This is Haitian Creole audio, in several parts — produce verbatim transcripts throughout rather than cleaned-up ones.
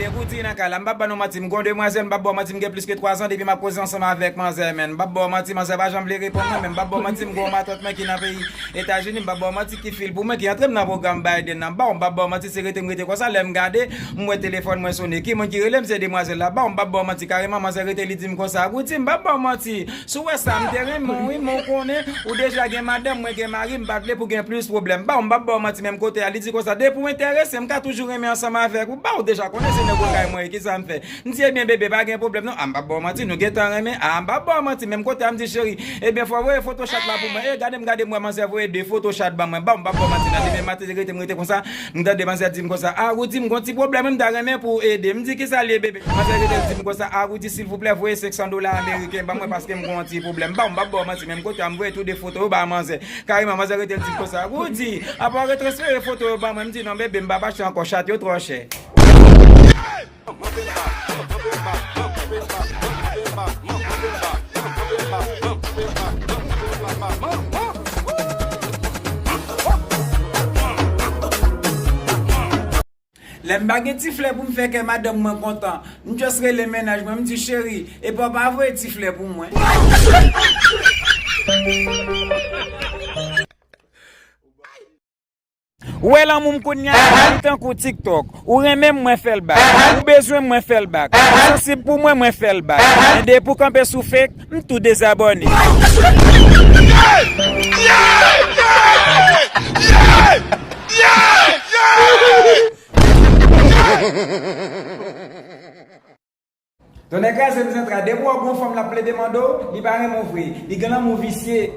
Roody nan kay la, m p ap ba nou manti, m gon demwazèl, m p ap ba w manti, m gen plis ke twa zan depi m ap koze ansanm avèk manzè, men m p ap ba w manti, manzè pa janm vle reponn mwen, men m p ap ba w manti, m gon matant mwen ki nan peyi Etazini, m p ap ba w manti, ki fil pou mwen, ki antre m nan pwogram Biden nan, baw, m p ap ba w manti, se rete m rete konsa, lè m gade, m wè telefòn mwen sonnen, ki moun ki rele m, se demwazèl la, baw, m p ap ba w manti, kareman, manzè rete, li di m konsa, Roody, m p ap ba w manti, si w wè sa, m te renmen w, wi, men w konnen, ou deja gen madanm, mwen gen mari, m pa t vle pou gen plis pwoblèm. Baw, m p ap ba w manti, menm kote a, li di konsa, depi w enterese, m ka toujou renmen ansanm avèk ou. Baw, deja konnen se nèg kay mwen, kisa m fè? M di, ebyen, bebe, pa gen pwoblèm, non. A, m p ap ba w manti, nou gentan renmen. A, m p ap ba w manti, menm kote a, m di, cheri, ebyen, fò w voye foto chat la pou mwen. E, gade m, gade m, wè manzè voye de foto chat ban mwen. Baw, m p ap ba w manti, nan demen maten, rete m rete konsa, m tande manzè di m konsa, a, Roody, m gon ti pwoblèm, m ta renmen pou w ede. M di, kisa l ye, bebe? Manzè rete di m konsa, a, Roody, silvouplè, voye senk san dola ameriken ban mwen paske m gon ti pwoblèm. Baw, m p ap ba w manti, menm kote a, m voye tou de foto yo ba manzè. Kareman, manzè rete di m konsa, Roody, apa w retransfere foto yo ban mwen? M di, non, bebe, m pa mache ankò, chat yo twò chè. Lè m pa gen ti flè pou m fè kè madanm mwen kontan, m just rele mennaj mwen, m di, cheri, epi w pa voye ti flè pou mwen? Ou wè lanmou m kounye a, li tankou TikTok. Ou renmen m, mwen fè l bak. Ou bezwen m, mwen fè l bak. Ou sansib pou mwen, mwen fè l bak. Men depi w kanpe sou fake, m tou dezabòne. Tonnè kraze m zantra, depi w wè gon fanm l ap plede mande w, li pa renmen w vre, li gen lanmou visye.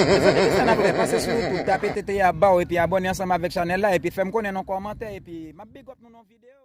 Mezanmi, kisa n ap fè? Pase sou YouTube, tape T T A ba w, epi abòne ansanm avèk chanèl la, epi fè m konnen nan kòmantè, epi m ap big up nou nan videyo.